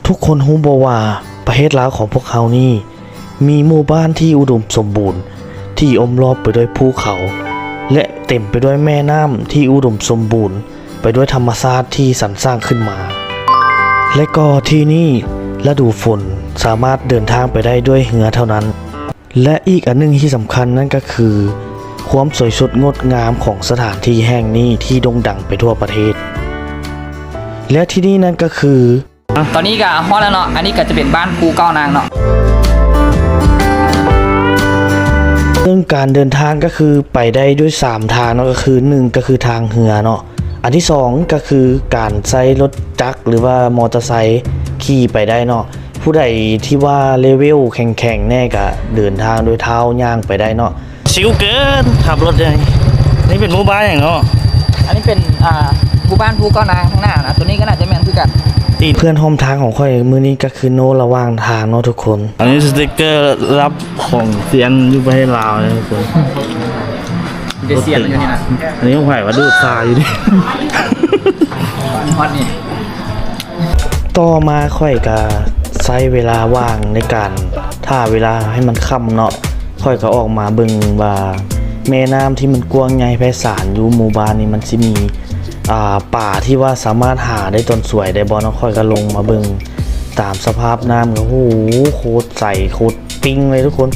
ທຸກຄົນຮູ້ບໍ່ວ່າ ປະເທດລາວຂອງພວກເຮົານີ້ ມີໝູ່ບ້ານທີ່ອຸດົມສົມບູນ ທີ່ໂອບລ້ອມໄປດ້ວຍພູເຂົາ ແລະ ເຕັມໄປດ້ວຍແມ່ນ້ຳທີ່ອຸດົມສົມບູນ ໄປດ້ວຍທຳມະຊາດທີ່ສັນສ້າງຂຶ້ນມາ. ແລະກໍທີ່ນີ້ ລະດູຝົນສາມາດເດີນທາງໄປໄດ້ດ້ວຍເຮືອເທົ່ານັ້ນ. ແລະອີກອັນໜຶ່ງທີ່ສຳຄັນນັ້ນກໍຄື ຄວາມສວຍສົດງົດງາມຂອງສະຖານທີ່ແຫ່ງນີ້ທີ່ໂດ່ງດັງໄປທົ່ວປະເທດ. ແລະທີ່ນີ້ນັ້ນກໍຄື ຕອນນີ້ກໍຮອດແລ້ວເນາະ, ອັນນີ້ກໍຈະເປັນບ້ານພູເກົ້ານາງເນາະ. ເຊິ່ງການເດີນທາງກໍຄືໄປໄດ້ດ້ວຍສາມທາງເນາະ, ກໍຄືໜຶ່ງກໍຄືທາງເຮືອເນາະ, ອັນທີສອງກໍຄືການໃຊ້ລົດຈັກ ຫຼືວ່າມໍເຕີໄຊຂີ່ໄປໄດ້ເນາະ. ຜູ້ໃດທີ່ວ່າເລເວວແຂງໆແດ່ກໍເດີນທາງດ້ວຍເທົ້າຍ່າງໄປໄດ້ເນາະ. ຊິວເກີນ ຂັບລົດໃຫຍ່. ນີ້ເປັນໝູ່ບ້ານຫຍັງເນາະ? ອັນນີ້ເປັນ ອ່າ ໝູ່ບ້ານພູເກົ້ານາງຂ້າງໜ້ານະ, ຕົວນີ້ກໍໜ້າຈະແມ່ນຄືກັນ. ເພື່ອນຮ່ວມທາງຂອງຂ້ອຍມື້ນີ້ກໍຄືໂນລະຫວ່າງທາງເນາະທຸກຄົນ. ອັນນີ້ສະຕິກເກີລັບຂອງຊຽນຢູ່ປະເທດລາວເນາະທຸກຄົນ. ເດຊຽນຢູ່ນີ້ນະ. ອັນນີ້ຂອງໃຜວະ? ດູດຄາຢູ່ນີ້. ຮອດນີ້. ຕໍ່ມາຂ້ອຍກະໃຊ້ເວລາວ່າງໃນການຖ້າເວລາໃຫ້ມັນຄ່ຳເນາະ, ຂ້ອຍກະອອກມາເບິ່ງວ່າແມ່ນ້ຳທີ່ມັນກວ້າງໃຫຍ່ໄພສານຢູ່ໝູ່ບ້ານນີ້ ມັນຊິມີ ອ່າ ປາທີ່ວ່າສາມາດຫາໄດ້ຕອນສວຍໄດ້ບໍ່ເນາະ. ຂ້ອຍກະລົງມາເບິ່ງຕາມສະພາບນ້ຳ ໂອ້ໂຫ ໂຄດໃສ ໂຄດ ປິງເລີຍທຸກຄົນ.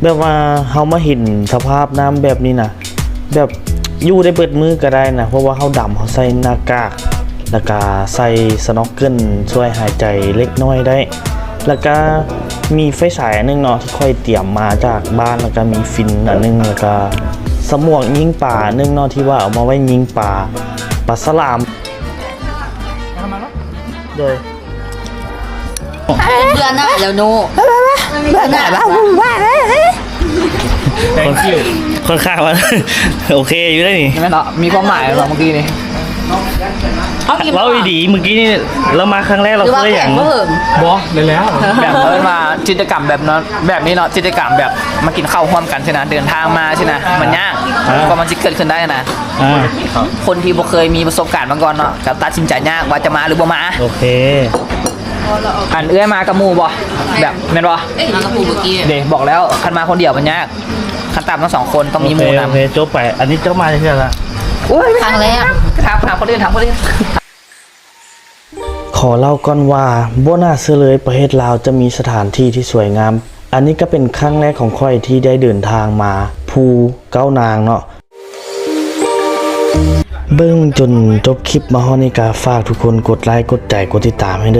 ແບບວ່າເຮົາມາເຫັນສະພາບນ້ຳແບບນີ້ນະ ແບບຢູ່ໄດ້ເບິດມື້ກໍໄດ້ນະ, ເພາະວ່າເຮົາດຳ ເຮົາໃສ່ໜ້າກາກ ແລ້ວກະໃສ່ສະໜອກເກີນຊ່ວຍຫາຍໃຈເລັກນ້ອຍໄດ້. ແລ້ວກະມີໄຟສາຍອັນໜຶ່ງເນາະ ທີ່ຂ້ອຍຕຽມມາຈາກບ້ານ, ແລ້ວກະມີຟິນອັນໜຶ່ງ, ແລ້ວກະສະໝວກຍິງປາອັນໜຶ່ງເນາະ ທີ່ວ່າເອົາມາໄວ້ຍິງປາ, ປາສະຫຼາມ. ໂດຍ ເບື່ອໜ່າຍແລ້ວໂນ ເບື່ອໜ່າຍວ່າວຸ່ນວາຍເອີຍ. ຄ່ອນຂ້າງວ່າໂອເຄຢູ່ໄດ໋ນີ້ ແມ່ນເນາະ ມີຄວາມໝາຍເນາະ ເມື່ອກີ້ນີ້. ເວົ້າດີໆ ເມື່ອກີ້ນີ້ລາວມາຄັ້ງແລກ ລາວເຄີຍຫຍັງ? ບໍ່ ໄດ້ແລ້ວ ແບບເອີ້ນວ່າກິດຈະກຳແບບນັ້ນແບບນີ້ເນາະ, ກິດຈະກຳແບບມາກິນເຂົ້າຮ່ວມກັນຊີ້ນະ, ເດີນທາງມາຊີ້ນະ ມັນຍາກ ອ່າ ກວ່າມັນຊິເກີດຂຶ້ນໄດ້ນະ. ອ່າ ຄົນທີ່ບໍ່ເຄີຍມີປະສົບການມາກ່ອນເນາະ ກໍຕັດສິນໃຈຍາກວ່າຈະມາຫຼືບໍ່ມາ. ໂອເຄ ອັນເອື້ອຍມາກັບໝູ່ບໍ່? ແບບແມ່ນບໍ່? ມາກັບໝູ່ເມື່ອກີ້. ເດ້ ບອກແລ້ວ ຄັນມາຄົນດຽວມັນຍາກ, ຄັນຕາມຕ້ອງສອງຄົນ ຕ້ອງມີໝູ່ນຳ. ໂອເຄ ໂອເຄ ຈົບໄປ. ອັນນີ້ເຈົ້າມາເທື່ອລະ? ໂອ້ຍ ຄັ້ງແລກ. ຖາມ ຖາມຄົນອື່ນ ຖາມຄົນອື່ນ. ຂໍເລົ່າກ່ອນວ່າ ບໍ່ໜ້າເຊື່ອເລີຍ ປະເທດລາວຈະມີສະຖານທີ່ທີ່ສວຍງາມ. ອັນນີ້ກໍເປັນຄັ້ງແລກຂອງຂ້ອຍທີ່ໄດ້ເດີນທາງມາພູເກົ້ານາງເນາະ. ເບິ່ງຈົນຈົບຄລິບມາຮອດນີ້ ກໍຝາກທຸກຄົນກົດໄລ ກົດໃຈ ກົດຕິດຕາມໃຫ້ເດີ້.